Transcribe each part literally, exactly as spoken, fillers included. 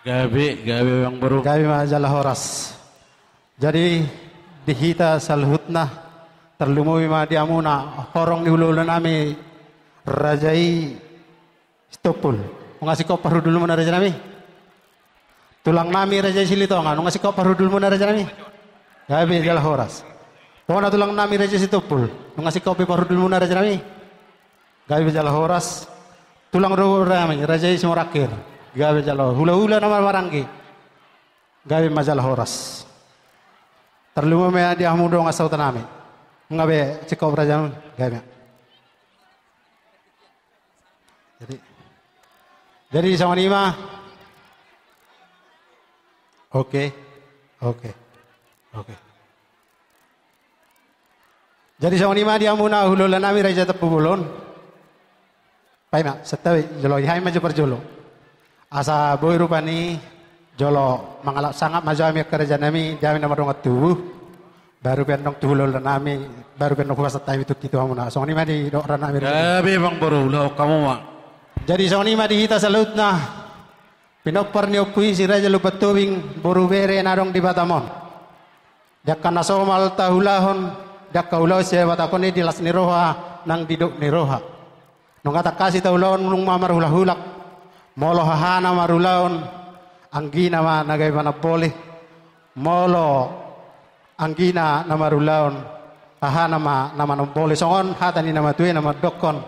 Gabe, gabe, Amang Boru. Gabe ma jala horas. Jadi, di hita saluhutna, tarlumobi ma di hamuna horong ni hulahula nami, raja i Sitompul. Nunga singkop parhundulmuna, raja nami? Tulang nami, raja i Silitonga. Nunga singkop parhundulmuna, raja nami? Gabe jala horas. Bona tulang nami, raja i Sitompul. Nunga singkop parhundulmuna, raja nami? Gabe jala horas. Tulang do, raja nami, raja i Simorangkir. Gabe jala horas. Hulahula na marhahamaranggi. Gabe ma jala horas. Tarlumobi ma di hamu dongan sahuta nami. Nunga be singkop, raja nami? Gabe. Jadi, jadi songon i ma. Oke, oke, oke. Jadi songon i ma di hamuna hulahula nami raja Tampubolon. Paima, santabi, jolo, i hami ma jo parjolo. Asa boi rupani jolo mangalap sangap ma jo hami angka raja nami, di hami na mardongan tubu. Baru pe annon tu hulahula nami, baru pe annon hupasahat hami tungki tu hamuna. Songon i ma didok raja nami. Gabe, Amang Boru, ulahon hamu ma. Jadi songon i ma di hita saluhutna. Pinompar ni ompu i si Raja Lumban Tobing, boru bere na adong di Batam on. Di angka na somal taulahon, di angka ulaon sian Batam on i di las ni roha, nang di dok ni roha. Nunga tangkas i taulahon nunga marhulahulak. Molo hahana marulaon, anggina ma na gabe panamboli. Molo anggina na marulaon, hahana ma na manamboli. Songon hata ni na matua i na mandokkon: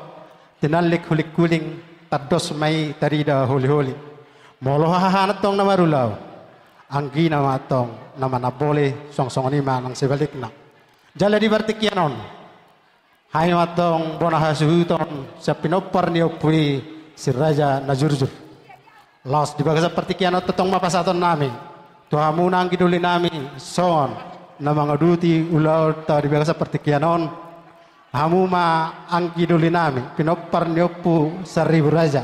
Tinallik hulingkuling, tandos ma i tarida holiholi. Molo hahana tong na marulaon, anggina ma tong na manamboli, songon i ma nang sebalikna. Jala di partingkian on, hami ma tong bona hasuhuton sian pinompar ni ompu i si Raja Najurjur. Laos di bagasan partingkian on tongtong ma pasahaton nami tu hamuna anggi doli nami songon na mangaduti ulaonta di bagasan partingkian on. Hamu ma anggi doli nami, pinompar ni ompu Saribu Raja,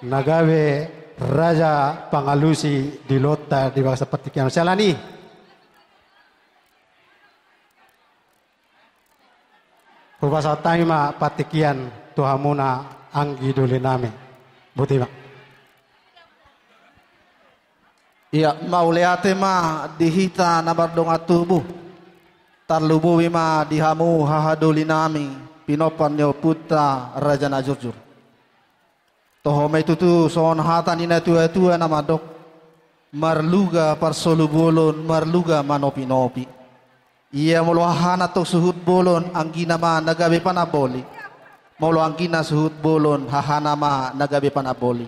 na gabe raja pangalusi di ulaonta di bagasan partingkian on. Siala ni i, hupasahat hami ma partingkian tu hamuna anggi doli nami. Boti ma. Ia, mauliate ma di hita na mardongan tubu. Tarlumobi ma di hamu haha doli nami, pinompar ni ompunta Raja Najurjur. Toho ma i tutu songon hata ni natuatua na mandok: Marluga parsolu bolon, marluga manopinopi. Ia molo hahana tong suhut bolon, anggina ma na gabe panamboli. Molo anggina suhut bolon, hahana ma na gabe panamboli.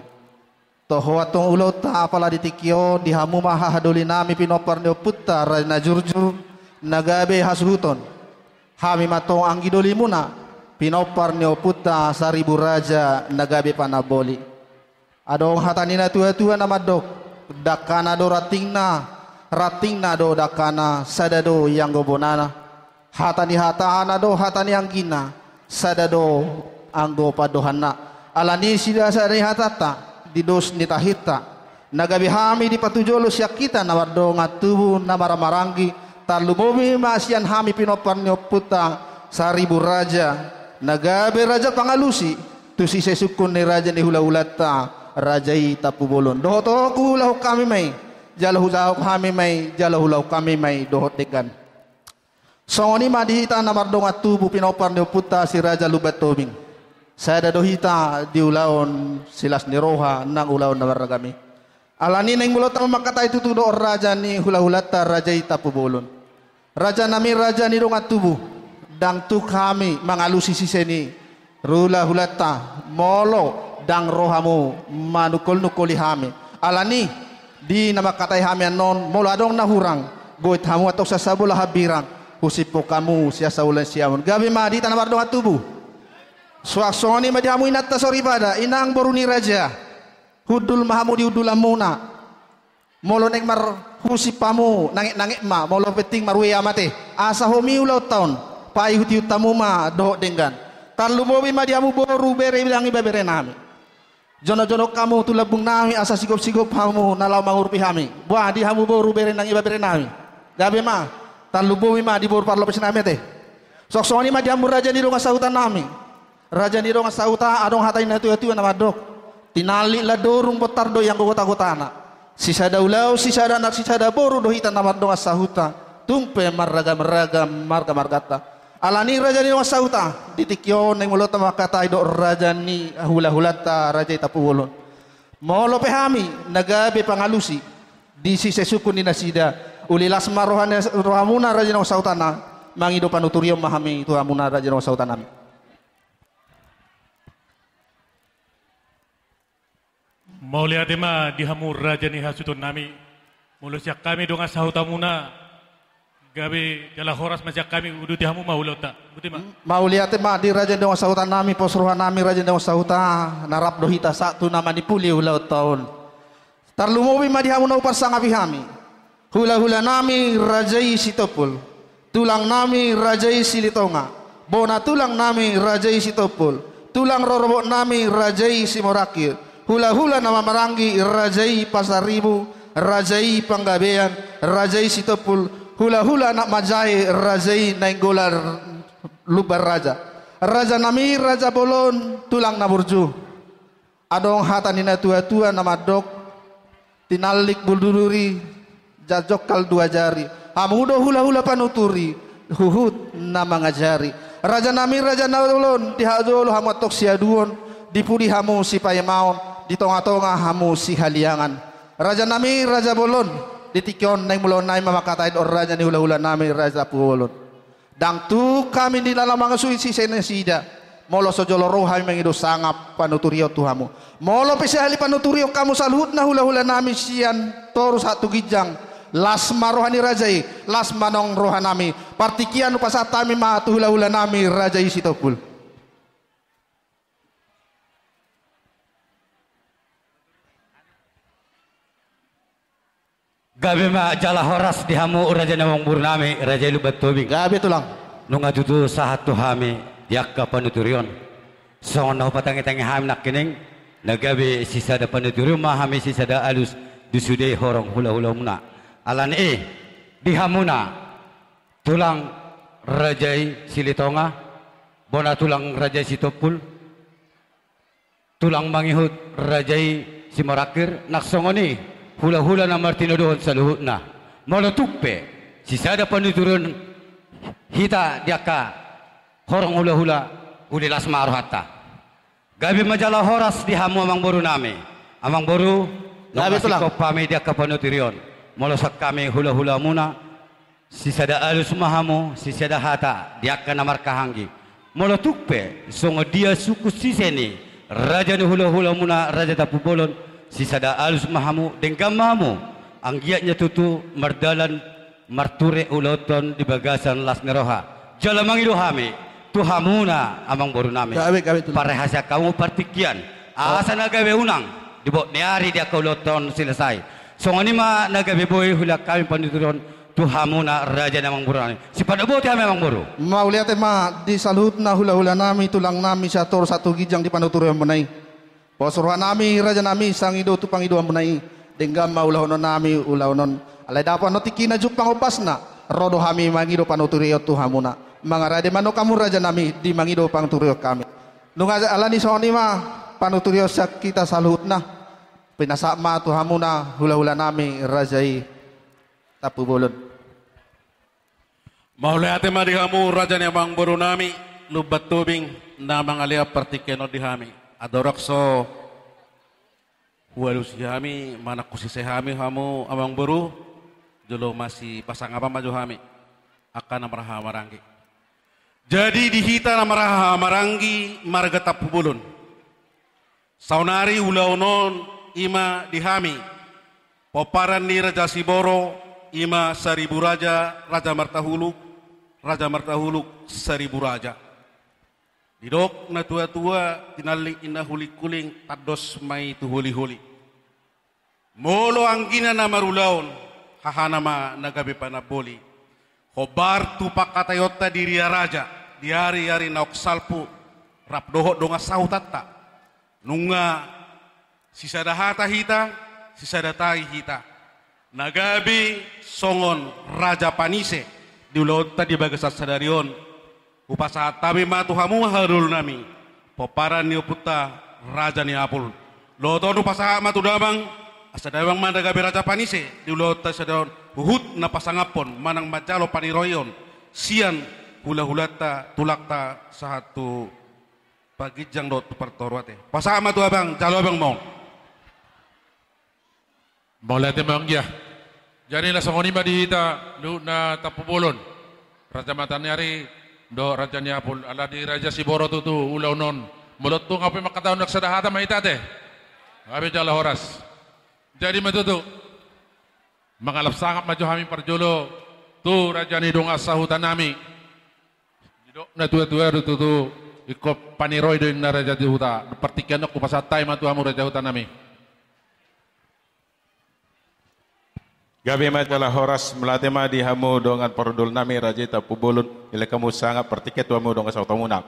Toho antong ulaonta apala di tingki on, di hamu ma haha doli nami, pinompar ni ompunta Raja Najurjur, na gabe hasuhuton. Hami ma tong anggi dolimuna, pinompar ni ompunta Saribu Raja, na gabe panamboli. Adong hata ni natuatua na mandok: Dangkana do rantingna, rantingna do dangkana, sada do ianggo bonana. Hata ni hatana do hata ni anggina, sada do anggo pandohanna. Ala ni i, di dasar ni hatanta, di dos ni tahinta, na gabe hami dipatujolo sian hita na mardongan tubu na marhahamaranggi, tarlumobi ma sian hami pinompar ni ompunta Saribu Raja, na gabe raja pangalusi tu sise sungkun ni raja ni hulahulanta, raja i Tampubolon. Dohot on huulahon hami ma i, jala hujahahon hami ma i, jala huulahon hami ma i dohot denggan. Songon i ma di hita na mardongan tubu, pinompar ni ompunta si Raja Lumban Tobing. Sada do hita di ulaon silas ni roha nang ulaon na marragam i. Ala ni i naeng molo tamu mangkatai tutu dohot raja ni hulahulanta, raja i Tampubolon. Raja nami, raja ni dongan tubu, ndang tuk hami mangalusi sise ni hulahulanta molo ndang ro hamu manungkolnungkoli hami. Ala ni i, di na mangkatai hami annon, molo adong na hurang, goit hamu antong sian sabola hambirang, husiphon hamu sian sabola ni siamun. Gabe ma di hita na mardongan tubu. Suang songon i ma di hamu inanta soripada, inang boru ni raja. Hundul ma hamu di hundulanmuna. Molo naeng marhusip hamu, nangetnanget ma, molo penting maruea ma ate. Asa homi ulaonta on, paihutihut hamu ma dohot denggan. Tarlumobi ma di hamu boru, bere nang ibebere nami. Jonokjonok hamu tu lambung nami, asa sigopsigop hamu na laho mangurupi hami. Boha di hamu boru, bere nang ibebere nami. Gabe ma, tarlumobi ma di boru parlopes nami ate. Suang songon i ma di hamu raja ni dongan sahuta nami. Raja ni dongan sahuta, adong hata ni natuatua na mandok: Tinallik landorung, bontar do ianggo gotagotana. Sisada ulaon, sisada anak, sisada boru do hita na mardongan sahuta, tung pe marragam-ragam marga-marganta. Alani i raja ni dongan sahuta, di tingki on naeng molo ta mangkatai do raja ni hula-hulanta, raja i Tampubolon. Molo pe hami na gabe pangalusi di sise sungkun ni nasida, uli las ma roha ni, rohamuna raja ni dongan sahutanami, mangido panuturion ma hami tu hamuna raja ni dongan sahutanami. Mauliate ma di hamu raja ni hasuhutonnami. Molo sian hami dongan sahutamuna, gabe jala horas ma sian hami, uduti hamu ma ulaonta. Boti ma. Mauliate ma di raja ni dongan sahutanami, pos rohanami raja ni dongan sahuta, na rap do hita sahat tu na manipuli ulaonta on. Tarlumobi ma di hamu na huparsangapi hami. Hula-hulanami raja i Sitompul, tulangnami raja i Silitonga, bona tulangnami raja i Sitompul, tulang rorobotnami raja i Simorangkir, hula-hula na mamaranggi raja i Pasaribu, raja i Panggabean, raja i Sitompul, hula-hula anak manjae raja i Nainggolan Lumban Raja. Rajanami raja bolon, tulang na burju. Adong hata ni na tua-tua na mandok, tinallik bulu duri, jala jongkal dua jari. Hamu do hula-hula panuturi, huhut na mangajari. Rajanami raja na bolon, di hajolo hamu antong siaduon, di pudi hamu sipaimaon, di tonga-tonga hamu sihaliangan. Rajanami raja bolon, di tingki on naeng molo nami ma mangkatai dohot raja ni hula-hulanami raja Tampubolon. Ndang tung hami di na laho mangasui sise nasida, molo so jolo ro hami mangido sangap panuturion tu hamu. Molo pe sahali panuturion hamu saluhutna hula-hulanami sian toru sahat tu ginjang, las ma roha ni raja i, las ma nang rohanami. Partingkian hupasahat hami ma tu hula-hulanami raja i Sitompul. Gabe ma jala horas di hamu raja ni amangborunami, raja i Lumban Tobing. Gabe tulang. Nunga tutu sahat tu hami di angka panuturion. Songon na hupatangi-tangi hami nangkining, na gabe sisada panuturion ma hami sisada alus di sude horong hula-hulamuna. Alani i, di hamuna, tulang raja i Silitonga, bona tulang raja i Sitompul, tulang mangihut raja i Simorangkir, nang songon i hula-hula na martinodohon saluhutna. Molo tung pe sisada panuturion hita di angka horong hula-hula, uli las ma rohanta. Gabe ma jala horas di hamu amangborunami. Amangboru, nunga singkop hami di angka panuturion. Molo sian hami hula-hulamuna, sisada alus ma hamu, sisada hata di angka na marhahaanggi. Molo tung pe songon dia sungkun sise ni raja ni hula-hulamuna raja Tampubolon, sisada alus ma hamu, denggan ma hamu. Anggiat ninna tutu mardalan marture ulaonta on di bagasan las ni roha. Jala mangido hami tu hamuna amangborunami. Gabe, gabe tulang. Parrehasean hamu partingkian. Asa na gabe unang di bot ni ari di angka ulaonta on selesai. Songon i ma na gabe boi huilaan hami panuturion tu hamuna raja ni amangborunami. Sipata boti hami amangboru. Mauliate ma di saluhutna hula-hulanami, tulangnami, sator satu ginjang di panuturionmuna i. Pos rohanami rajanami sangido tu pangidoanmuna i. Denggan ma ulahononnami ulaon on. Alai dapot annon tingkina jumpang ombasna, ro do hami mangido panuturion tu hamuna. Mangarade ma annon hamu rajanami di mangido panuturion hami. Nunga alani songon i ma panuturion sian hita saluhutna. Pinasahat ma tu hamuna hula-hulanami raja i Tampubolon. Mauliate ma di hamu raja ni amangborunami Lumban Tobing na mangalean partingkian on di hami. Andorang so hualusi hami, manangko sise hami hamu amangboru, jolo masipasangapan ma jo hami angka na marhahamaranggi. Jadi di hita na marhahamaranggi marga Tampubolon, saonari ulaon on i ma di hami pomparan ni Raja Siboro, i ma Saribu Raja, Raja Martahuluk, Raja Martahuluk Saribu Raja. Didok na tua-tua, tinallik ninna hulinghuling, tandos ma i tu holiholi. Molo anggina na marulaon, hahana ma na gabe panamboli. Hombar tu pangkataionta di Ria Raja, di ari-ari naung salpu, rap dohot dongan sahutanta. Nunga sisada hata hita, sisada tahi hita. Na gabe songon raja panise di ulaonta di bagasan sadari on. Hupasahat hami ma tu hamu haha dolnami, pomparan ni ompunta Raja ni Apul. Dohot on hupasahat ma tu damang Sada abang ma na gabe raja panise di ulaonta sadari on, huhut na pasangaphon manang manjalo paniroion sian hulahulanta, tulangta sahat tu parginjang dohot tu partoruan, ate. Pasahat ma tu abang, jalo abang ma on. Mauliate ma, anggia. Jadi na songon i ma di hita luhutna Tampubolon, Raja Mataniari dohot Raja Niapul, ala ni raja Siboro tutu ulaon on. Molo tung au pe mangkatahon sada hata ma hita, ate. Gabe jala horas. Jadi ma tutu, mangalap sangap ma jo hami parjolo tu raja ni dongan sahutanami. Didok natuatua do tutu, ingkon paniroi do inna raja ni huta. Partingkian on hupasahat hami ma tu hamu raja hutanami. Gabe ma jala horas. Mauliate ma di hamu dongan parhundulnami, raja i Tampubolon, dilehon hamu sangap partingkian tu hamu dongan sahutamuna.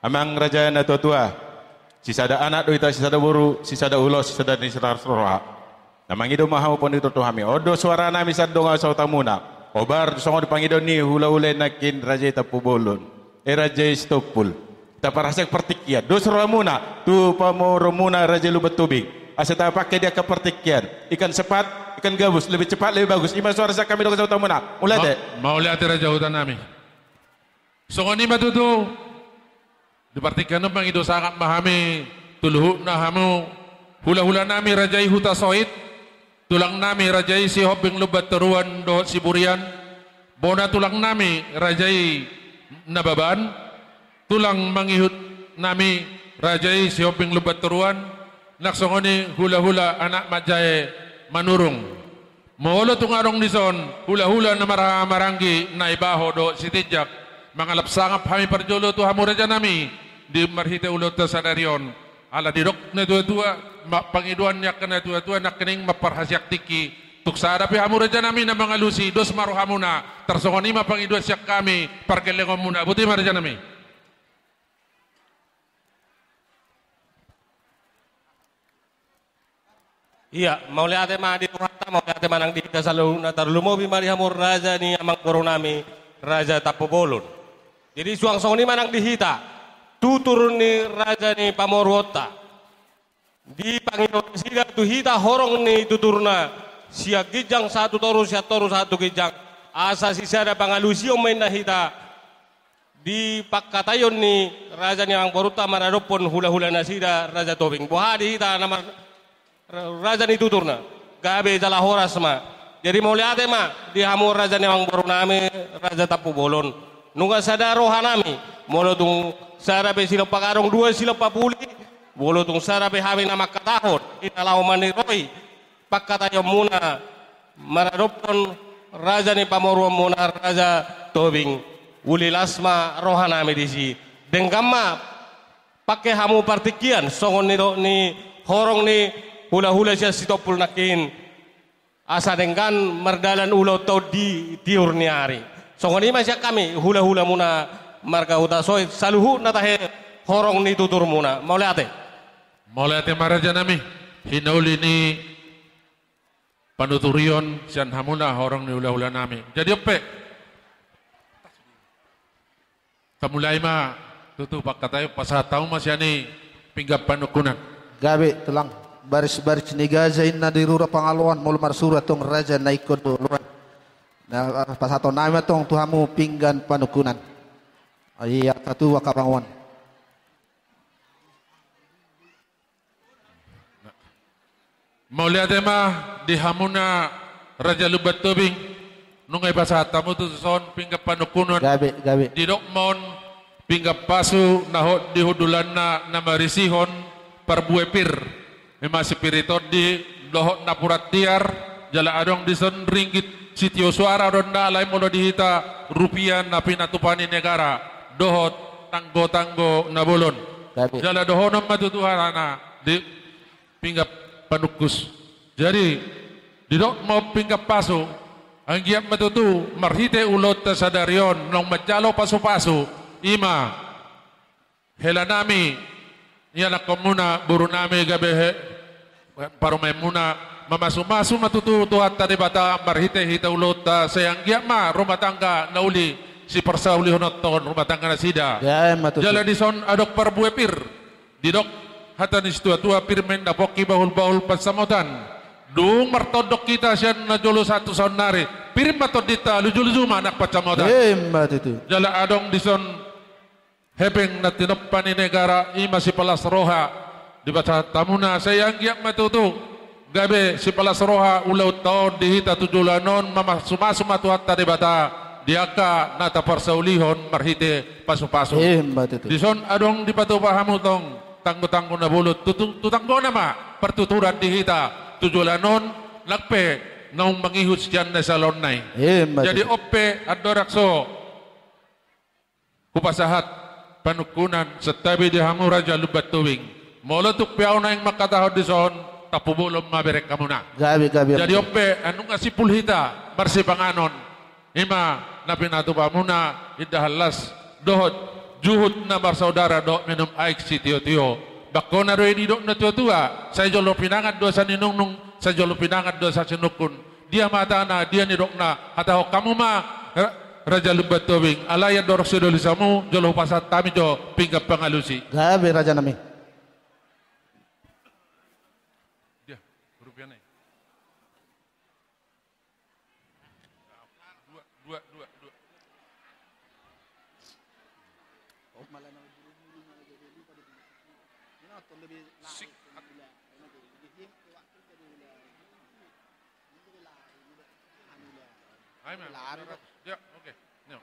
Amang raja natuatua, sisada anak do hita, sisada boru, sisada ulos, sisada ni sisada roha. Na mangido ma hamu pangidoan tu hami. On do suaranami sian dongan sahutamuna. Hombar songon pangidoan ni hulahula nangkin raja i Tampubolon, eh, raja i Sitompul. Taparhasiak partingkian, dos rohamuna tu pamoruonmuna raja i Lumban Tobing, asa tapangke di angka partingkian. Ikan sepat, ikan gabus, lebih cepat, lebih bagus. I ma suara sian hami dongan sahutamuna. Mauliate. Ma-, mauliate raja hutanami. Songon i ma tutu, di partingkian on mangido sangap ma hami tu luhutna hamu hulahulanami, raja i Hutasoit, tulangnami raja i Sihombing Lumban Toruan dohot Siburian, bona tulangnami raja i Nababan, tulang mangihutnami raja i Sihombing Lumban Toruan, nang songon i hulahula anak manjae Manurung. Molo tung adong dison hulahula na marhaha maranggi, Naibaho dohot Sitinjak, mangalap sangap hami parjolo tu hamu rajanami di marhite ulaonta sadari on. Ala didok natuatua, ma-, pangidoan ni angka natuatua nangkining mamparhasiak tingki. Tung sada pe hamu rajanami na mangalusi, dos ma rohamuna. Tarsongon i ma pangidoan sian hami pargellengonmuna. Boti ma rajanami. Ia, mauliate ma di Tuhanta, mauliate ma nang di hita saluhutna, tarlumobi ma di hamu raja ni amangborunami, Raja Tampubolon. Jadi suang songon i ma nang di hita, tutur ni raja ni pamoruonta. Dipangido nasida tu hita horong ni tuturna, sian ginjang sahat tu toru, sian toru sahat tu ginjang. Asa sisada pangalusion ma inna hita di pangkataion ni raja ni amangborunta maradophon hulahula nasida Raja Tobing. Boha di hita na mar-, raja ni tuturna. Gabe jala horas ma. Jadi mauliate ma di hamu raja ni amangborunami, Raja Tampubolon. Nunga sada rohanami. Molo tung sada pe silompa gadong, dua silompa puli. Molo tung sada pe hami na mangkatahon, i na laho maniroi pangkataionmuna maradophon raja ni pamoruonmuna Raja Tobing, uli las ma rohanami disi. Denggan ma pangke hamu partingkian, songon nidok ni horong ni hulahula sian Sitompul nangkin, asa denggan mardalan ulaonta on di tiur ni ari. Songon i ma sian hami hulahulamuna marga Hutasoit, saluhutna tahe horong ni tuturmuna. Mauliate. Mauliate ma rajanami, hinauli ni panuturion sian hamuna horong ni hulahulanami. Jadi on pe, tamulai ma tutu pangkataion, pasahat hamu ma sian i pinggan panungkunan. Gabe tulang, barisbaris ni gaja inna di rura Pangaloan, molo marsuru antong raja na ingkon do loan. Na pasahatonnami ma antong tu hamu pinggan panungkunan. Ia, tatu angka panguan. Mauliate ma di hamuna Raja Lumban Tobing, nunga dipasahat hamu tuson pinggan panungkunan. Gabe, gabe. Didok ma on pinggan pasu na hot di hundulanna na marisihon parbue pir. I ma sipiritondi dohot napuran tiar, jala adong dison ringgit sitio suara do na, alai molo di hita rupia na pinatupa ni negara dohot tanggotanggo na bolon. Gabe. Jala dohonon ma tutu harana di pinggan panungkus. Jadi, didok ma on pinggan pasu, anggiat ma tutu marhite ulaonta sadari on naung manjalo pasupasu, i ma helanami, ianakhonmuna, borunami, gabe he-, parumaenmuna, mamasumasu ma tutu Tuhanta Debata marhite hita ulaonta, sai anggiat ma rumah tangga na uli siparsaulihononhon rumah tangga nasida. Gabe ma tutu. Jala dison adong parbue pir. Didok hata ni situatua, pir ma inna pongki, bahulbahul pansamotan. Dung martondong hita sian na jolo sahat tu saonnari, pir ma tondinta, luju-luju ma nang pansamotan. Ima tutu. Jala adong dison hepeng na tinompa ni negara, ima sipalas roha dipasahat hamuna, sai anggiat ma tutu gabe sipalas roha ulaonta on di hita tu joloan on, mamasu-masu ma Tuhanta Debata di angka na taparsaulihon marhite pasu-pasu. Ima tutu. Dison adong dipatupa hamu tong tanggo-tanggo na bolon, tutu-, tutanggona ma partuturan di hita tu joloan on, nang pe naung mangihut sian na salonna i. Ima tutu. Jadi on pe andorang so hupasahat panungkunan santabi di hamu Raja Lumban Tobing. Molo tung pe ahu naeng mangkatahon dison, tampubolon ma bereng hamuna. Gabe, gabe. Jadi on pe, nunga simpul hita marsipanganon, ima na pinatupa hamuna, indahan las dohot juhut na marsaudara dohot minum aek sitio-tio. Bangkona do i didok na tua-tua, sai jolo pinangan do asa ninungnung, sai jolo pinangan do asa sinungkun. Dia ma hatana, dia nidokna, hatahon hamu ma, Ra-, Raja Lumban Tobing, alai andorang so diolos hamu, jolo hupasahat hami jo pinggan pangalusi. Gabe, rajanami. Dia, rupiahna i. Dua, dua, dua, dua. Sik. Ai, ma. Lari, Pak. Ya, oke. Nyo.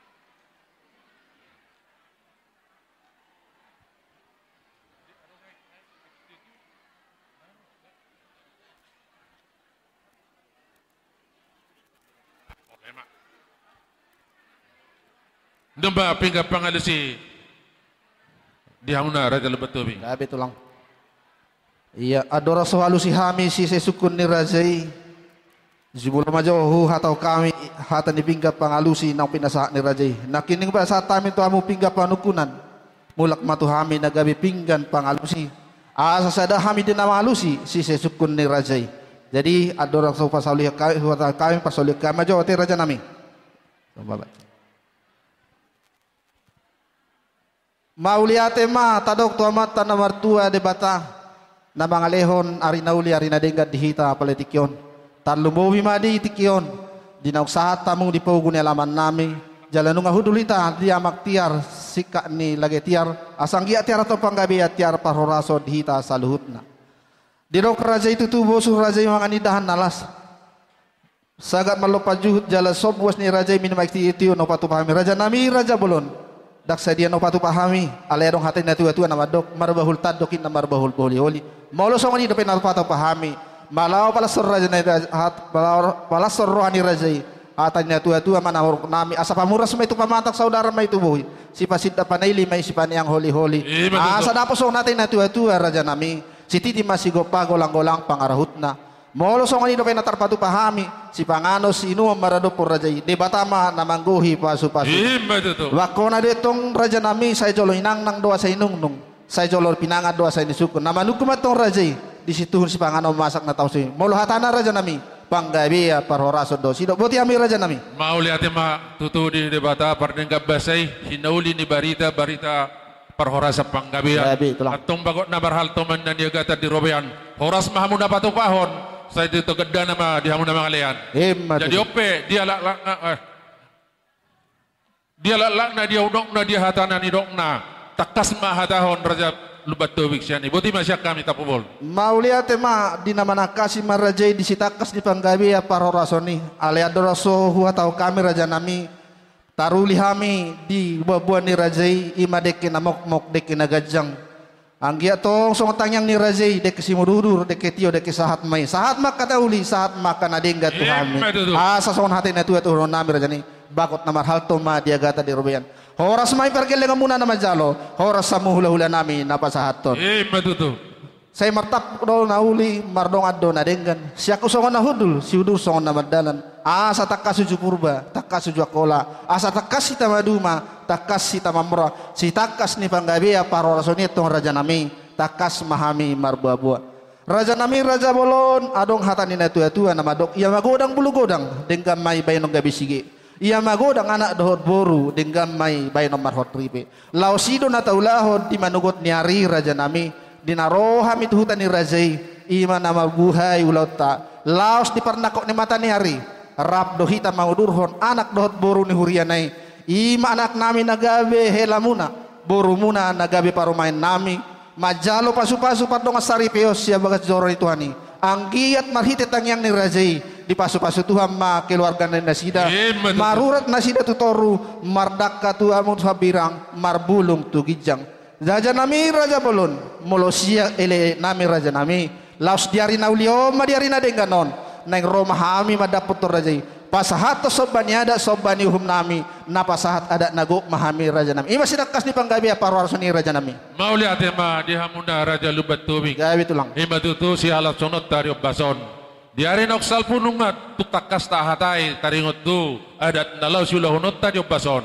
Domba pinggan pangalusi di hamuna Raja Lumban Tobing. Gabe, Tulang. Ia, andorang so hualusi hami sisesungkun ni raja i, jumolo ma jo huhatahon hami hata ni pinggan pangalusi naung pinasahat ni raja i. Nangkining pasahat hami tu hamu pinggan panungkunan, mulak ma tu hami na gabe pinggan pangalusi, asa sada hami di na mangalusi sisesungkun ni raja i. Jadi andorang so pasaulihon hami, huhatahon hami, pasaulihon hami ma jo, ate rajanami. Mauliate ma tadok tu Amanta na martua Debata, na mangalehon ari na uli ari na denggan di hita apala di tingki on. Tarlumobi ma di tingki on, di naung sahat hamu di pogu ni alamannami, jala nunga hundul hita di amak tiar, singkat ni lage tiar, asa anggiat tiar antong panggabean, tiar parhorason di hita saluhutna. Didok raja i tutu, bosu raja i mangan indahan na las. Sagat mallompan juhut jala son buas ni raja i minum aek sitio, na hupatupa hami rajanami raja bolon. Ndang sadia na hupatupa hami, alai adong hata ni na tua-tua na mandok, marbahul tandok inna marbahul holi-holi. Molo songon i dope na hupatupa hami, malao palashon raja na i, hat-, malao palashon roha ni raja i. Hata ni na tua-tua ma na manuruk nami, asa pamuras ma i tu pamatang, saudara ma i tu bohi. Sipasindak panaili ma i, sipaneang holi-holi. Ima tutu. Asa dapot songon hata ni na tua-tua rajanami, sititi ma sigompa, golang-golang pangarahutna. Molo songon i dope na tarpatupa hami, sipanganon siinumon maradophon raja i, Debata ma na manggohi pasu-pasu. Ima tutu. Bangkona do i antong rajanami, sai jolo inangnang do asa inungnung, sai jolo pinangan do asa nisungkun. Na manungkun ma antong raja i, di situhun sipanganon masak na taon i. Molo hatana rajanami, panggabean parhorason do sidok. Boti hami rajanami. Mauliate ma tutu di Debata pardenggan basa i, sinauli ni barita, barita parhorasan panggabean. Gabe, Tulang. Antong bagot na marhalto ma inna niagatan di robean. Horas ma hamu na patupahon, sai tito gandana ma di hamu na mangalean. Ima tutu. Jadi on pe, dia laklakna, eh. Dia laklakna, dia unokna, dia hata na nidokna. Tangkas ma hatahon Raja Lumban Tobing sian i. Boti ma sian hami, tampubolon. Mauliate ma, di na manangkasi ma raja i di sitangkas ni panggabean parhorason i. Alai andorang so huhatahon hami rajanami, taruli hami di boan-boan ni raja i, ima dengke na mokmok, dengke na ganjang. Anggiat tong songon tangiang ni raja i, dengke simudur-udur, dengke tio, dengke sahat ma i. Sahat ma angka na uli, sahat ma angka na denggan tu hami. Ima tutu. Asa songon hata ni na tua-tua dohonon nami rajanami, bagot na marhalto ma di agatan di robean. Horas ma i pargellenganmuna na manjalo, horas hamu hula-hula nami na pasahathon. Ima tutu. Sai martampuk do na uli, mardongan do na denggan, siangkup songon na hundul, siudur songon na mardalan. Asa tangkas uju Purba, tangkas uju Angkola, asa tangkas hita maduma, tangkas hita mamora, sitangkas ni panggabean parhorason i antong rajanami, tangkas ma hami marboa-boa. Rajanami raja bolon, adong hata ni na tua-tua na mandok, ia magodang bulu godang, denggan ma i baenon gabe sige. Ia magodang anak dohot boru, denggan ma i baenon marhot ripe. Laos i do na taulahon di manogot ni ari rajanami, di na ro hami tu huta ni raja i, ima na mambuhai ulaonta, Laos di parnangkok ni mataniari, rap do hita mangudurhon anak dohot boru ni huriana i. I ma anaknami na gabe helamuna, borumuna na gabe parumaennami, manjalo pasupasu pardongansaripeon sian bagas joro ni Tuhan i. Anggiat marhite tangiang ni raja i, dipasupasu Tuhan ma keluarga ni nasida. Emma tutu. Marurat nasida tu toru, mardangka tu hamu hambirang, marbulung tu ginjang. Rajanami raja bolon, molo sian eleknami rajanami, laos di ari na uli on ma di ari na denggan on, naeng ro ma hami mandapothon raja i, pasahathon somba ni adat somba ni uhumnami, na pasahat adat na gok ma hami rajanami. I ma sinangkas ni panggabean parhorasan i rajanami. Mauliate ma di hamuna raja Lumban Tobing. Gabe tulang. I ma tutu siala songon on tadi ombas on. Di ari naung salpu nunga tung tangkas tahatai taringot tu adat na laho siulahononta di ombas on.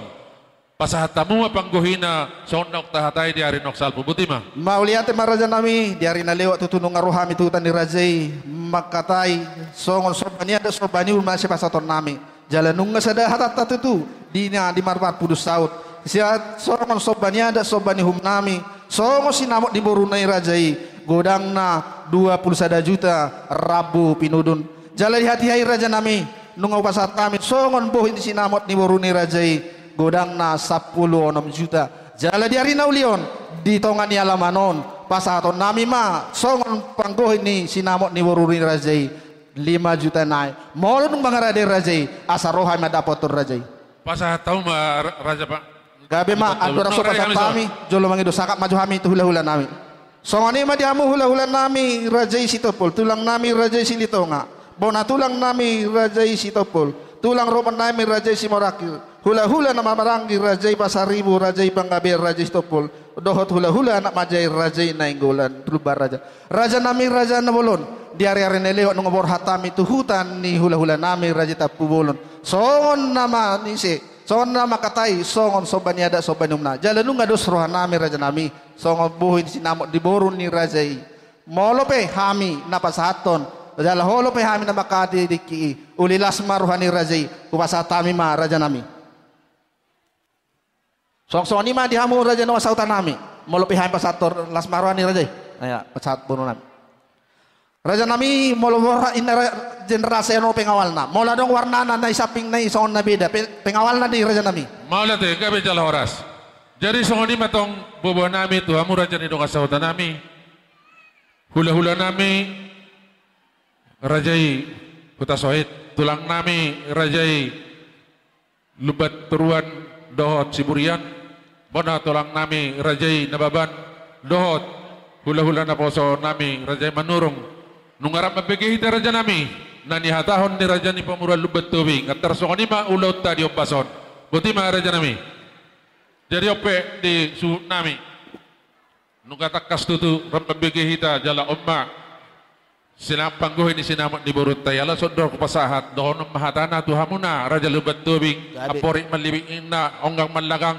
Pasahat hamu ma panggohina songon naung tahatai di ari naung salpu, boti ma. Mauliate ma rajanami, di ari na lewat tutu nunga ro hami tu huta ni raja i, mangkatai songon somba ni adat somba ni uhum na sai pasahatonnami. Jala nunga sada hatanta tutu, di na di marpudun saut. Sian songon somba ni adat somba ni uhumnami, songon sinamot ni boru ni raja i, godangna dua pulu sada juta rambu pinudun. Jala di hatiha i rajanami, nunga hupasahat hami songon bohi ni sinamot ni boru ni raja i, godangna sampulu onom juta. Jala di ari na uli on, di tonga ni alaman on, pasahatonnami ma songon panggohi ni sinamot ni boru ni raja i, lima juta nai. Molo dung mangarade raja i, asa ro hami mandapothon raja i. Pasahat hamu ma ra-, raja, Pak. Gabe ma, andorang so pasahat hami, jolo mangido sangkap ma jo hami tu hulahulanami. Songon i ma di hamu hulahulanami raja i Sitompul, tulangnami raja i Silitonga, bona tulangnami raja i Sitompul, tulang romannami raja i Simorangkir, hulahula na marhaha maranggi raja i Pasaribu, raja i Panggabean raja i Sitompul, dohot hulahula anak manjae raja i Nainggolan, Lumban Raja. Rajanami raja na bolon, di ariari na lewat nunga borhat hami tu huta ni hulahulanami raja i Tampubolon. Songon na manise, songon na mangkatai, songon somba ni adat somba ni uhumna. Jala nunga dos rohanami rajanami, songon bohi ni sinamot ni boru ni raja i. Molo pe hami na pasahathon, jala olo pe hami na mangkatai tingki i, uli las ma roha ni raja i, hupasahat hami ma rajanami. Songon i ma di hamu raja na sahutanami. Molo pe hami pasahathon las ma roha ni raja i. Ia, pasahat borunami. Rajanami, molo borhat inna ra-, jenderal sai adong pengawalna. Molo adong warnana na di sampingna i songon na beda, pe-, pengawalna do i rajanami. Mauliate, gabe jala horas. Jadi songon i ma tong boaboanami tu hamu raja ni dongan sahutanami. Hulahulanami raja i Hutasoit, tulangnami raja i Lumban Toruan dohot Siburian, bona tulangnami raja i Nababan, dohot hulahula naposonami raja i Manurung. Nunga rap mambege hita rajanami, na nihatahon ni raja ni pamoruon Lumban Tobing, antar songon i ma ulaonta di ombas on. Boti ma rajanami. Jadi on pe di suhutnami. Nunga tangkas tutu rap mambege hita jala on ma. Sinam-, panggohi ni sinamot ni borunta i, ala sondor hupasahat, dohonon ma hatana tu hamuna, raja Lumban Tobing, gabe. Amporik mallibik inna, onggang mallagang.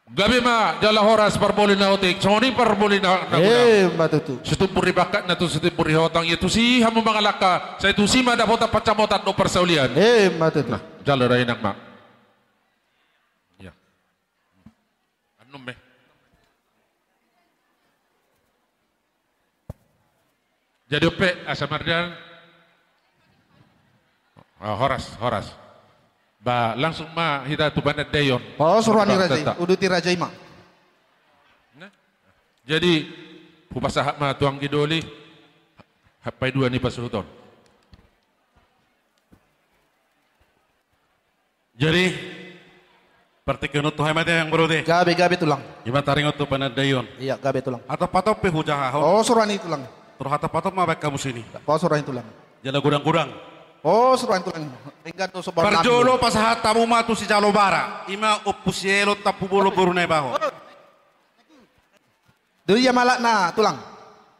Gabe ma, jala horas parboli na otik, songon i parboli na, na godang. Emma tutu. Situmbur ni pangkatna tu situmbur ni hotang, ia tusi hamu mangalangka, sai tusi ma dapotan pansamotan dohot parsaulian. Emma tutu. Nah, jala dainang ma. Ia. Anum be. Jadi on pe, asa mardalan. Ah, horas, horas. Ba, langsung ma hita tu panandaion. Oh, suruan ni raja i, uduti raja i ma. Nah. Jadi, hupasahat ma tu anggi doli, hapai dua ni pasuhuton. Jadi, partingkian on tu hami ma te, amang boru te. Gabe, gabe tulang. I ma taringot tu panandaion. Ia, gabe tulang. Hatop-hatop pe hujahahon. Oh, suruan i tulang. Tor hatop-hatop ma baen hamu sini. Oh, suruan i tulang. Jala godang-godang. Oh, suruan i tulang. Denggan do so. Parjolo pasahat hamu ma tu sijalo bara. I ma Ompu Sielon Tampubolon boru Naibaho. Dia ma halakna tulang.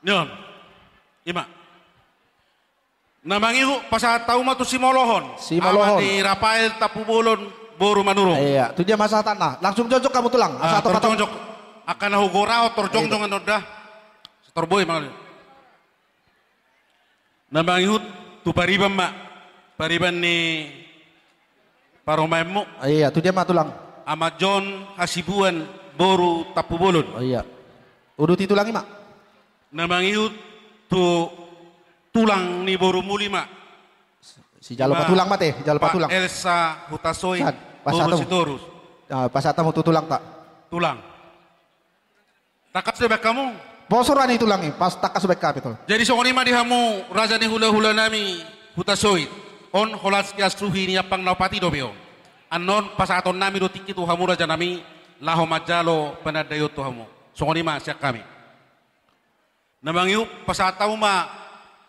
Nion. I ma. Na mangihut pasahat hamu ma tu simolohon. Simolohon. Ama ni Rafael Tampubolon boru Manurung. Ia, tu dia ma sahatanna. Langsung jongjong hamu tulang. Ah, asa tor jongjong. Angka na hugorahon tor jongjong annon da. Tor boi ma. Na mangihut tu pariban ma. Pariban ni parumaenmu. Ia, tu dia ma tulang. Ama John Hasibuan boru Tampubolon. Ia. Uduti tulang i ma. Na mangihut tu tulang ni boru muli ma. Sijalo patulang ma te, sijalo patulang. Elsa Hutasoit, boru Sitorus. Pasahat hamu tu tulangta. Tulang. Tangkas do baen hamu. Boso ra ni tulang i, pas tangkas baen hami tulang. Jadi songon i ma di hamu raja ni hulahula nami Hutasoit. On holan sian suhi ni ampang na opat i dope on. Annon pasahaton nami do tingki tu hamu raja nami, laho manjalo panandaion tu hamu. Songon i ma sian hami. Na mangihut pasahat hamu ma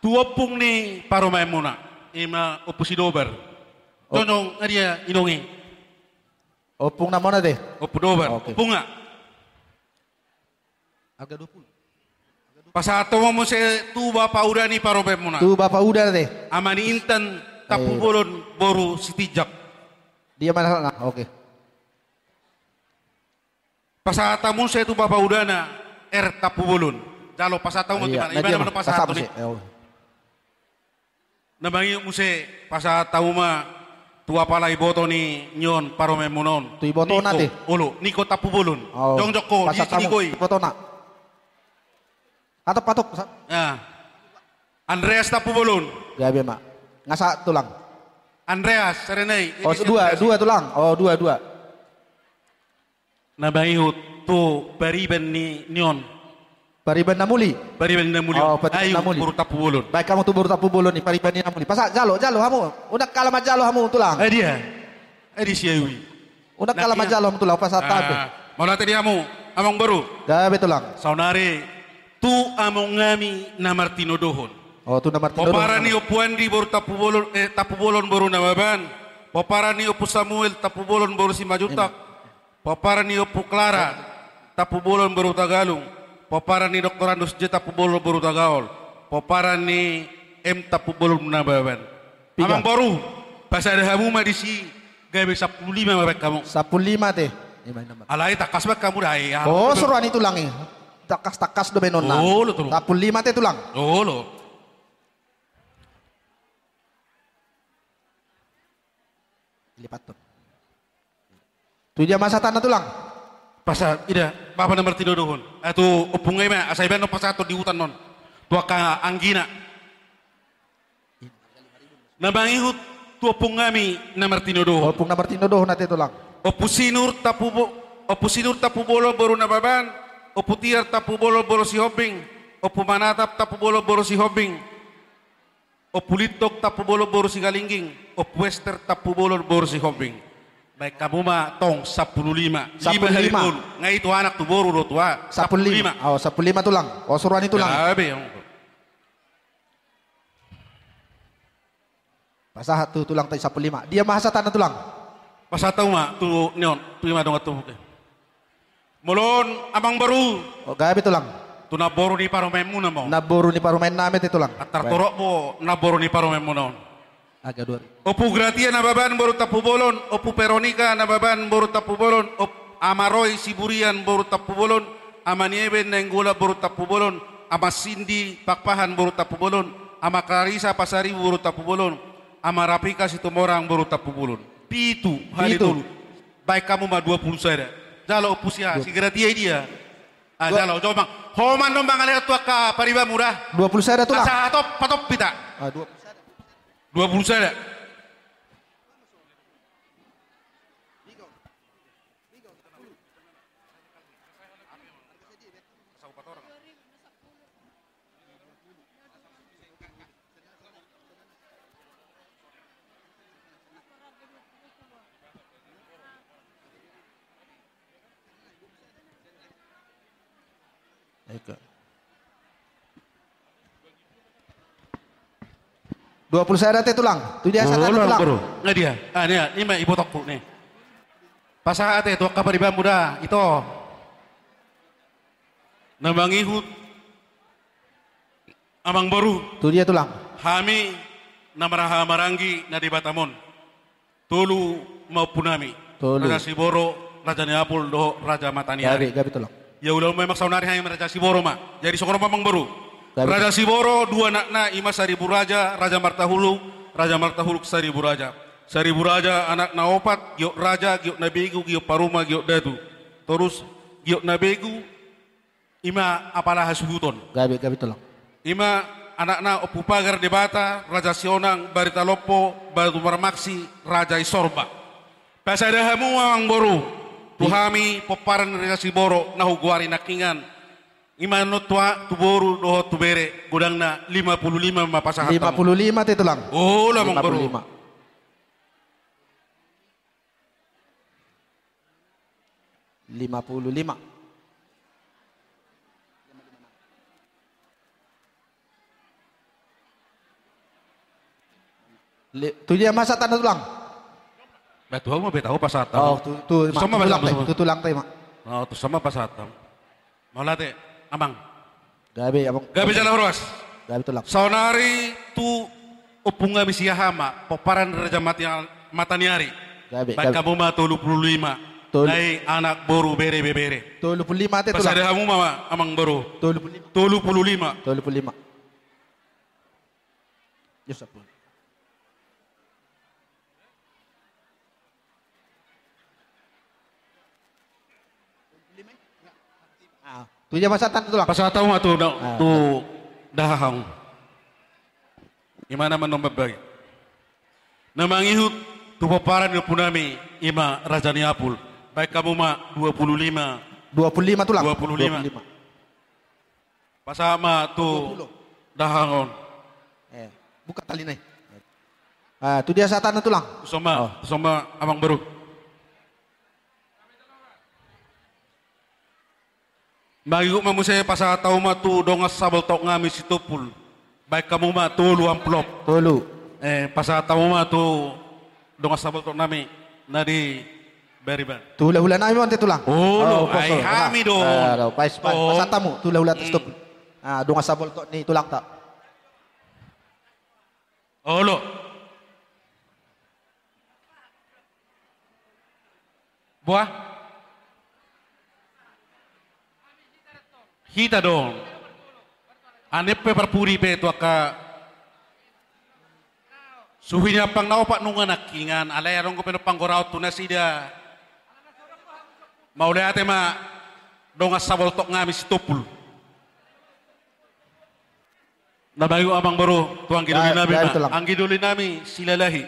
tu ompung ni parumaenmuna. I ma Ompu Sidobar. Jongjong nga dia inong i. Ompung na mana te? Ompu Dobar. Ompung nga. Pasahat hamu muse tu bapauda ni parumaenmuna. Tu bapauda te. Ama ni Intan Tampubolon boru Sitinjak. Dia mana sana? Oke. Pasahat hamu muse tu bapaudana R Tampubolon. Jalo pasahat hamu ma tu ibana. Ibana ma na pasahat hamu muse. Na mangihut muse pasahat hamu ma tu apala iboto ni nion parumaenmuna on. Tu ibotona te. Olo, Niko Tampubolon. Jongjong ho, pasahat hamu Niko i. Ibotona. Atop, atop. Andreas Tampubolon. Gabe ma. Nga sahat tulang. Andreas, sere nai. Dua, dua tulang. O, dua, dua. Na mangihut tu pariban ni nion. Pariban na muli. Pariban na muli. O, pariban na muli. Ayu boru Tampubolon. Baen hamu tu boru Tampubolon i pariban ni na muli. Pasahat, jalo, jalo hamu. Unang kalah manjalo hamu tulang. Ai dia. Ai di si Ayu i. Unang kalah manjalo hamu tulang, pasahat hamu. Mauliate di hamu amangboru. Gabe tulang. Saonari tu among nami na martinodohon. O, tu na martinodohon. Pomparan ni Ompu Andi boru Tampubolon, eh, Tampubolon boru Nababan. Pomparan ni Ompu Samuel Tampubolon boru Simanjuntak. Pomparan ni Ompu Klara Tampubolon boru Hutagalung. Pomparan ni Doktor Andus J Tampubolon boru Hutagaol. Pomparan ni M Tampubolon Nababan. Amangboru, pasada hamu ma disi, gabe sampulu lima ma baen hamu. Sampulu lima te. Alai tangkas baen hamu da i. Boso ra ni tulang i. Tangkas, tangkas do baenonna. Olo tulang. Sampulu lima te tulang. Olo. Lipathon. Tu dia ma sahatanna tulang? Pasahat, ida, bapa na martinodohon. Ah, tu ompungna i ma, asa ibaen on pasahathon di huta on. Tu angka anggina. Na mangihut tu ompung nami na martinodohon. Ompung na martinodohon ate tulang. Ompu Sinur Tampubo-, Ompu Sinur Tampubolon boru Nababan, Ompu Tiar Tampubolon boru Sihombing, Ompu Manatap Tampubolon boru Sihombing. Ompu Lintong Tampubolon boru Sigalingging, Ompu Ester Tampubolon boru Sihombing. Baen hamu ma tong sampulu lima. Sampulu lima. Lima hali tolu. Nga i tu anak tu boru do tua. Sampulu lima. Sampulu lima. O, sampulu lima tulang. O, suruan i tulang. Gabe. Pasahat tu tulangta i sampulu lima. Dia ma sahatanna tulang? Pasahat hamu ma tu nion, tu ima dongan tubuk i. Molo on, amangboru. O, gabe tulang. Tu namboru ni parumaenmuna ma on. Namboru ni parumaen nami ate tulang. Antar torop ma namboru ni parumaenmuna on. Aga dua. Ompu Gratia Nababan boru Tampubolon, Ompu Veronika Nababan boru Tampubolon, Om-, Ama Roy Siburian boru Tampubolon, Ama Nieben Nainggolan boru Tampubolon, Ama Sindi Pakpahan boru Tampubolon, Ama Clarissa Pasaribu boru Tampubolon, Ama Rafika Situmorang boru Tampubolon. Pitu hali tolu. Baen hamu ma dua pulu sada. Jalo Ompu si Gratia i dia. Ah, jalo, jomang. Ho ma annon mangalehon tu angka paribanmu da. Dua pulu sada tulang. Asa hatop, hatop hita. Ah, dua pulu sada. Dua pulu sada. Eka. Dua pulu sada ate tulang. Tu dia sahatanna tulang? Nga dia. Ah, ni, ni ma ibotongku ni. Pasahat ate tu angka paribanmu da, ito. Na mangihut, amangboru. Tu dia tulang? Hami na marhaha maranggi na di Batam on. Tolu ma ompunami. Tolu. Raja Siboro, Raja Niapul dohot Raja Mataniari. Gabe, gabe tulang. Ia ulaon memang saonari hami Raja Siboro ma. Jadi songon on ma amangboru. Gabe. Raja Siboro dua anakna, ima Saribu Raja, Raja Martahuluk, Raja Martahuluk Saribu Raja. Saribu Raja anakna opat, Giot Raja, Giot Nabegu, Giot Paruma, Giot Datu. Torus Giot Nabegu, ima apala hasuhuton. Gabe, gabe tulang. Ima anakna Ompu Pagar Debata, Raja Sionang, Barita Lompo, Batu Marmaksi, Raja Isorba. Pasada hamu ma amang boru, tu hami pomparan ni Raja Siboro, na hugoari nangkiningan. Ima annon tu a-, tu boru dohot tu bere, godangna lima puluh lima ma pasahat hamu. Lima puluh lima te tulang. Olo amang boru. Lima puluh lima. Lima puluh lima. Li-, tu dia ma pasahatanna tulang? Ba tu hamu ma be tahu pasahatanna. Oh, tu, tu, ma, tulang te, tu tulang te ma. Oh, tu sama pasahatanna. Mauliate, amang. Gabe, amang. Gabe jala horas. Gabe tulang. Saonari tu ompung nami Siahaan ma, pomparan Raja Mati-, Mataniari. Gabe, gabe. Baen hamu ma tolu puluh lima. Tolu. Nai anak boru bere ibebere. Tolu puluh lima te tulang. Pasada hamu ma, amang boru. Tolu puluh lima. Tolu puluh lima. Tolu puluh lima. Yo, sampulu. Ah, tu dia ma pasahatanna tulang? Pasahat hamu ma tu da-, ah, tu dahahang. Ima na manomba bagi. Na mangihut tu pomparan ni ompu nami ima Raja ni Apul. Baen hamu ma dua puluh lima. Dua puluh lima tulang. Dua puluh lima. Dua puluh lima. Pasahat ma tu dahahang on. Eh, buka talina i. Ah, tu dia pasahatanna tulang? Tu son ma, oh, tu son ma amang boru. Mangihut ma muse pasahat hamu ma tu dongan saboltok nami Sitompul. Baen hamu ma tolu amplop. Tolu. Eh, pasahat hamu ma tu dongan saboltok nami na di Bariban. Tu hulahula nami ma on te tulang. Olo, oh, ai hami do. Ah, do, pas, pas, pasahat hamu tu hulahula, hmm, Sitompul. Ah, dongan saboltok ni tulangta. Olo. Boha? Hita do. Ane pe parpudi pe tu angka suhi ni ampang na opat nunga nangkiningan, alai adong dope na panggoraon tu nasida. Mauliate ma dongan saboltok nami Sitompul. Na bayu amang boru, tu anggi doli nami ma. Anggi doli nami Silalahi.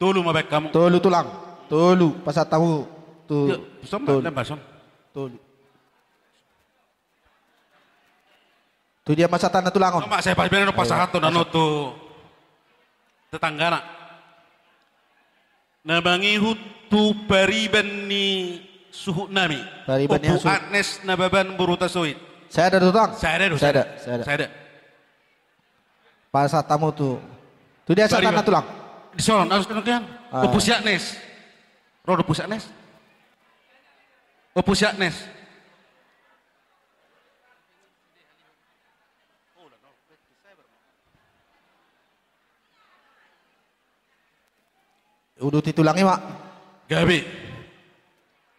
Tolu ma baen hamu. Tolu tulang. Tolu, pasahat hamu. Tu, tolu. Tolu. Tu dia ma pasahatanna tulang on? Toma, sai pas bere no pasahat tu nano tu tetanggana. Na mangihut tu pariban ni suhut nami. Pariban ni suhut. Ompu Agnes Nababan boru Tasoit. Sada do tulang? Sada do, sada. Sada, sada. Pasahat hamu tu. Tu dia pasahatanna tulang? Di son, harus kena kian. Ah. Ompu si Agnes. Ro do Ompu si Agnes. Ompu si Agnes. Uduti tulang i ma. Gabe.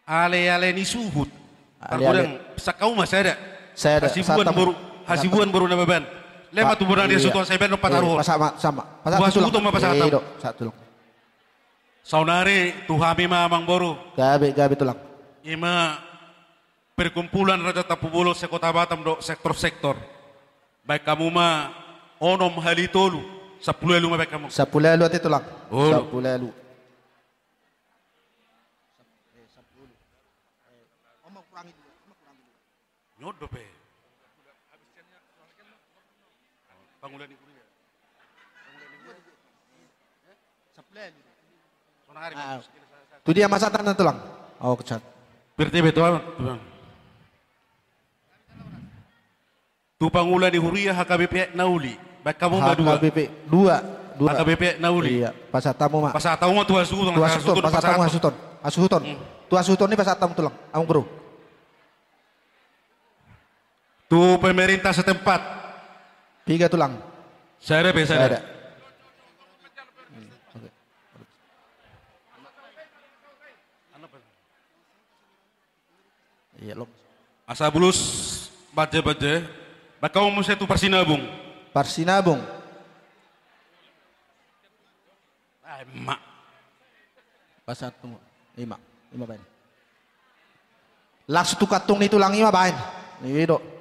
Ale-ale ni suhut. Ale-ale. Pargodang, pasahat hamu ma sada. Sada, Hasibuan pasahat hamu. Boru, Hasibuan boru Nababan. Lema tu bona dia suhut on, sai baen on pataruhon. Pasahat ma, sama. Pasahat tu tulang. Pasahat hamu ma pasahat. Iya, do, pasahat tulang. Saonari tu hami ma amang boru. Gabe, gabe tulang. Ima perkumpulan Raja Tampubolon se-Kota Batam dohot sektor-sektor. Baen hamu ma onom hali tolu, sampulu ualu ma baen hamu. Sampulu ualu ate tulang. Olo. Sampulu ualu. Ngot dope. Pangula ni kuria. Ah. Tu dia ma pasahatanna tulang? Oh, kecat. Berarti betul, tulang. Tu pangula ni huria H K B P na uli. Baen hamu ma dua. H K B P dua, dua. H K B P na uli. Iya, pasahat hamu ma. Pasahat hamu ma tu hasuhuton, tu hasuhuton, pasahat hamu hasuhuton. Hasuhuton. Hmm. Tu hasuhuton i pasahat hamu tulang. Amang boru. Tu pemerintah setempat. Piga tulang? Sada pe, sada. Sada. Hmm, oke. Iya, long. Asa bulus bajebajeb. Baen hamu muse tu Parsinabung. Parsinabung. Ah, ima. Pasahat hamu. Ima. Ima baen. Langsung tu kantung ni tulang i ma baen. I do.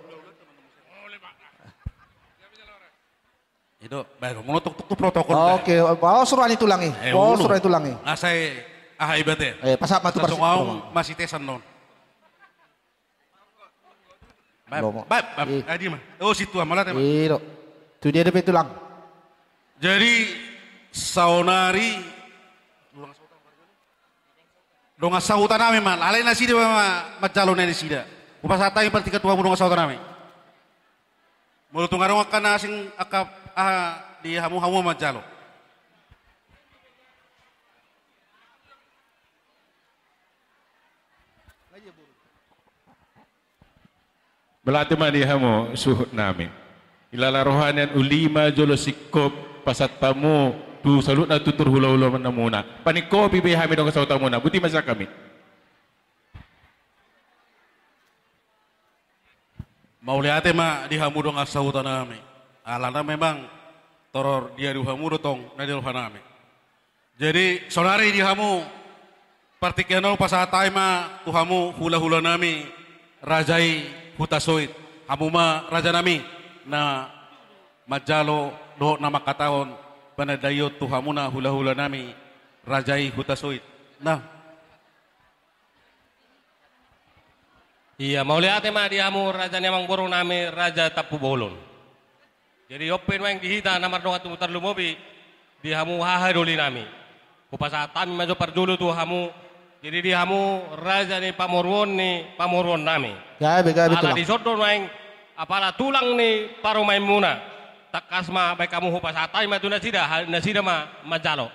Ido, baru molo tuk tuk tu protokol. Oke, bos ruan itu langi. Eh, bos ruan itu langi. Asai aha iba te. Eh, pasahat ma tu. Sasongaung masitesan non. Bab, bab, bab. Eh, dia mah. Oh, situ mauliate ma. Ido. Tu dia dope tulang. Jadi saonari dongan sahuta nami ma, alai nasida ma manjalo nai nasida. Hupasahat hami partingkian tu hamu dongan sahuta nami. Molo tung adong angka na asing angka aha di hamu, hamu ma manjalo. Mauliate ma di hamu suhut nami. Ilala roha nian uli ma jolo singkop pasahat hamu tu saluhutna tutur hulahula namuna. Paningkopi be hami dongan sahuta muna. Boti ma sian hami. Mauliate ma di hamu dongan sahuta nami. Alana memang toror dia di hamu do tong na di roha nami. Jadi saonari di hamu partingkian on pasahat hami ma tu hamu hulahula nami raja i Hutasoit. Hamu ma raja nami na manjalo dohot na mangkatahon panandaion tu hamuna hulahula nami raja i Hutasoit. Nah. Ia, mauliate ma di hamu raja ni amangboru nami Raja Tampubolon. Jadi on pe nuaeng di hita na mardongan tubu tarlumobi di hamu haha doli nami. Hupasahat hami ma jo parjolo tu hamu. Jadi di hamu raja ni pamoruon ni pamoruon nami. Gabe, gabe tulang. Ala dison do nuaeng apala tulang ni parumaenmuna. Tangkas ma baen hamu, hupasahat hami ma tu nasida, ha-, nasida ma manjalo.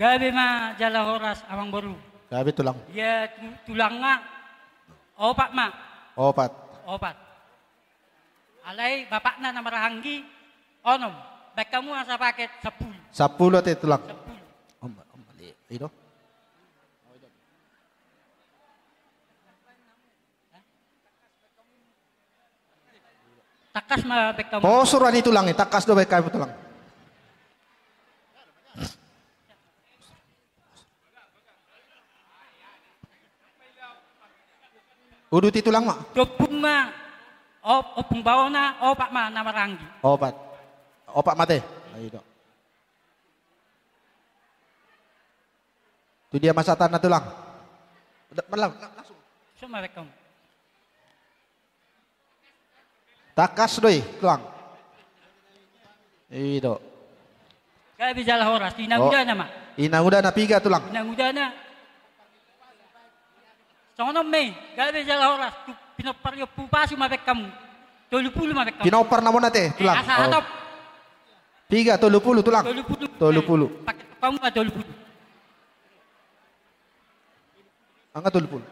Gabe ma jala horas amangboru. Gabe tulang. Ia tu-, tulangna opat ma. Opat. Opat. Alai bapakna na marhahaanggi onom. Baen hamu asa paket sampulu. Sampulu ate tulang. Sampulu. Om, om, i do. Tangkas ma baen hamu. Pos ruan i tulang i, tangkas do baen hamu tulang. Uduti tulang ma. Ompung ma, op-, ompung baona, opat ma na marhahaanggi. Opat. Opat ma ate. Ai do. Tu dia ma sahatanna tulang? Udah, malam, lang-, langsung. Soma rekam. Tangkas do i tulang. I do. Gabe jala horas, inang udana ma. Inang udana piga tulang? Inang udana. Songon on ma i, gabe jala horas, tu pinompar ni ompu pasu ma baen hamu. Tolu pulu ma baen hamu. Pinompar namuna ate tulang. Eh, asa hatop. Piga, tolu pulu tulang? Tolu pulu. Tolu pulu. Eh, paket hamu ma tolu pulu. Angka tolu pulu.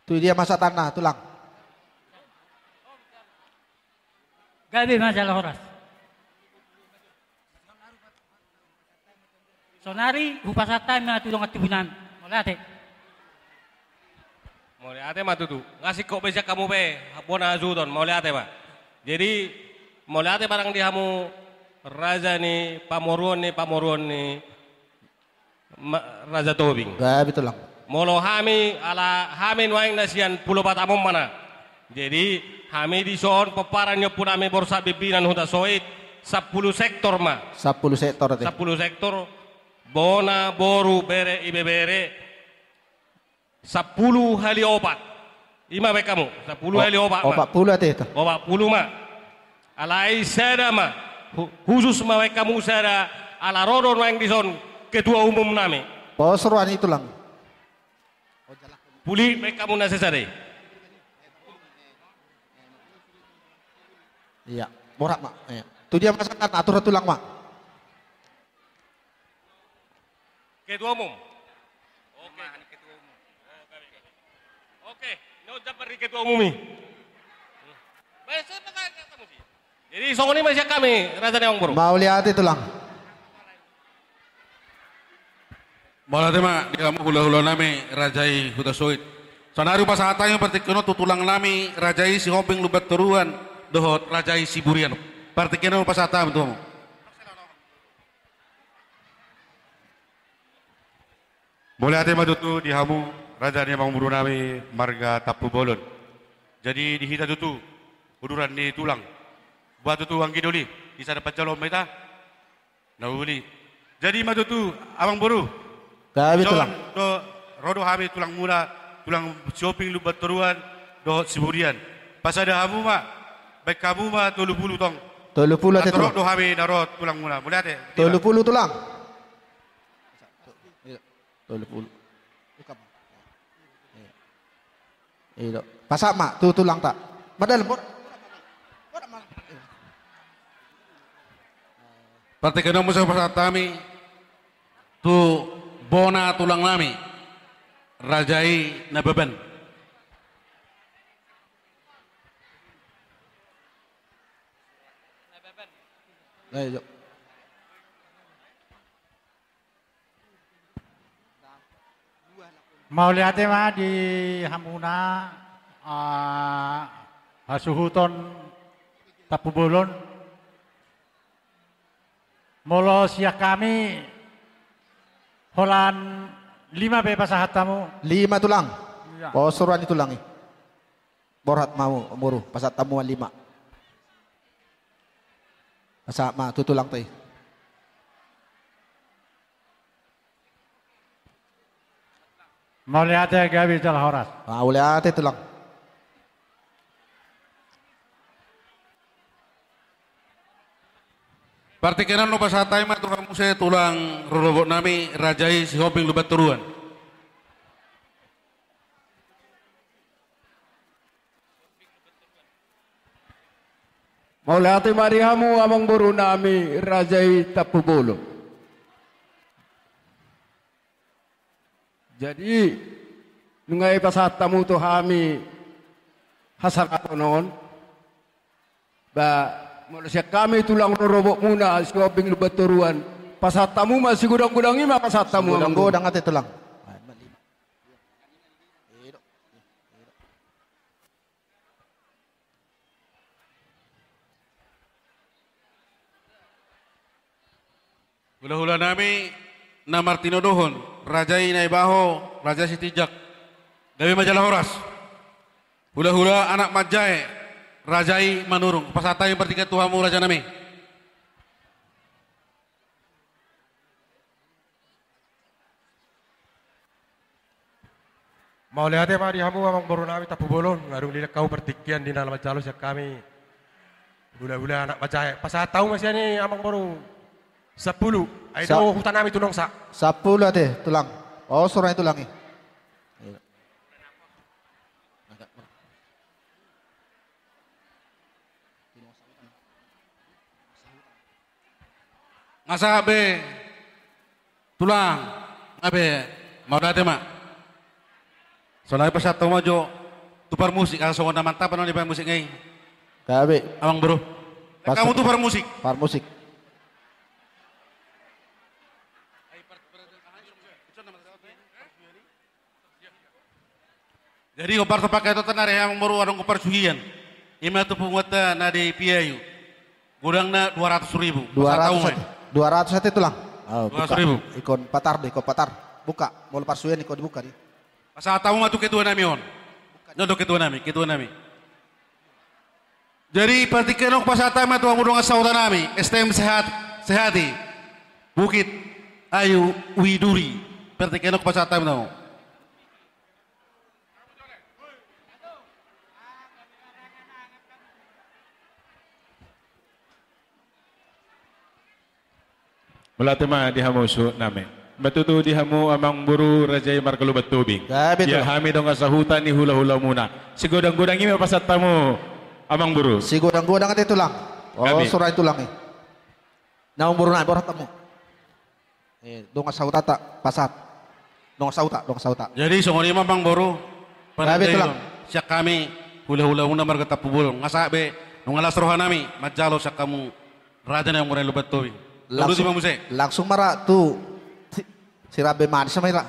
Tu dia ma sahatanna tulang? Gabe ma jala horas. Saonari hupasahat hami ma tu dongan tubu nami. Mauliate. Mauliate ma tutu. Nga singkop be sian hamu be, bona hasuhuton, mauliate ma. Jadi mauliate ma nang di hamu raja ni pamoruon ni pamoruon ni Ma-, Raja Tobing. Gabe tulang. Molo hami, ala hami nuaeng na sian Pulo Batam on ma na. Jadi hami dison pomparan ni ompu nami Borsak Bimbinan Hutasoit, sampulu sektor ma. Sampulu sektor ate. Sampulu sektor, bona, boru, bere, ibebere. Sampulu hali opat. I ma baen hamu, sampulu hali opat ma. Opat pulu ate ta. Opat pulu ma. Alai sada ma. Hu-, khusus ma baen hamu sada, ala ro do nuaeng dison ketua umum nami. Pos roha ni tulang. Puli baen hamu na sasada i. Iya, borat ma. Iya. Tu dia ma sahatanna, atur tulang ma. Ketua umum. Oke. Oke, ini ucapan dari ketua umum i. Jadi songon i ma sian hami, raja ni amangboru. Mauliate tulang. Mauliate ma di hamu hulahula nami raja i Hutasoit. Saonari hupasahat hami partingkian on tu tulang nami raja i Sihombing Lumbantoruan dohot raja i Siburian. Partingkian on hupasahat hami tu hamu. Mauliate ma tutu di hamu, raja ni amangboru nami marga Tampubolon. Jadi di hita tutu, uduran ni tulang. Buat tutu anggi doli, di sada panjalo ma hita. Na uli. Jadi ma tutu, amangboru. Gabe tulang. Ro do hami tulangmuna, tulang Sihombing Lumban Toruan, dohot Siburian. Pasada hamu ma, baen hamu ma tolu pulu tong. Tolu pulu ate tulang. Ro do hami na ro tulangmuna. Mauliate. Tolu pulu tulang. Tolu pulu. Buka, Bang. Iya. Iya, Dok. Pasahat ma tu tulangta. Madalem, Bor. Partingkian on muse pasahat hami tu bona tulang nami, raja i Nababan. Ayo, Dok. Mauliate ma di hamuna, ah, hasuhuton Tampubolon. Molo sian hami holan lima pe pasahat hamu. Lima tulang. Iya. Pos roha ni tulang i. Borhat ma hamu, amangboru, pasahat hamu ma lima. Pasahat ma tu tulangta i. Mauliate, gabe jala horas. Mauliate tulang. Partingkian on hupasahat hami ma tu hamu muse tulang rorobot nami, raja i Sihombing Lumban Toruan. Mauliate ma di hamu amangboru nami raja i Tampubolon. Jadi nunga dipasahat hamu tu hami hasangapon on. Ba molo sian hami tulang rorobotmuna Sihombing Lumban Toruan, pasahat hamu ma sigodang-godang i ma pasahat hamu. Sigodang-godang ate tulang. Hulahula nami na martinodohon, raja i Naibaho, raja Sitinjak. Gabe ma jala horas. Hulahula anak manjae, raja i Manurung. Pasahat hami partingkian tu hamu raja nami. Mauliate ma di hamu amangboru nami Tampubolon, nga dung dilehon hamu partingkian di na manjalo sian hami. Hulahula anak manjae. Pasahat hamu ma sian i amangboru sampulu. Ai do huta nami tu Nongsa. Sampulu ate tulang. Pos roha ni tulang i. Nga sahat be tulang, nga be, mauliate ma. Sonari pasahat hamu ma jo tu parmusik, asa songon na mantap annon di parmusik nga i. Gabe. Amangboru. Hamu tu parmusik. Parmusik. Jadi hombar tu pangkataion ta nari amangboru, adong hombar suhian. I ma tu punguanta na di Piayu. Godangna dua ratus ribu. Dua ratus ate tulang. Dua ratus ribu. Ingkon patar do, ingkon patar. Buka, molo parsuhian ingkon dibuka di. Pasahat hamu ma tu ketua nami on. Nyondo ketua nami, ketua nami. Jadi partingkian on pasahat hami ma tu hamu dongan sahuta nami, S T M Sehat, Sehati, Bukit Ayu Widuri. Partingkian on pasahat hami ma tu hamu. Mauliate ma di hamu suhut nami. Mauliate tutu di hamu amangboru raja i marga Lumban Tobing. Gabe tulang. Hami dongan sahuta ni hulahulamuna. Sigodang-godang i ma pasahat hamu amangboru. Sigodang-godang ate tulang. Gabe. Pos roha ni tulang i. Na amangboru nai borhat hamu. Eh, dongan sahutanta pasahat. Dongan sahuta, dongan sahuta. Jadi songon i ma amangboru. Gabe tulang. Sian hami hulahulamuna marga Tampubolon. Nga sahat be, nunga las roha nami manjalo sian hamu raja ni amangboru Lumban Tobing. Langsung ma ra tu si, si Rabe Manis ma i ra.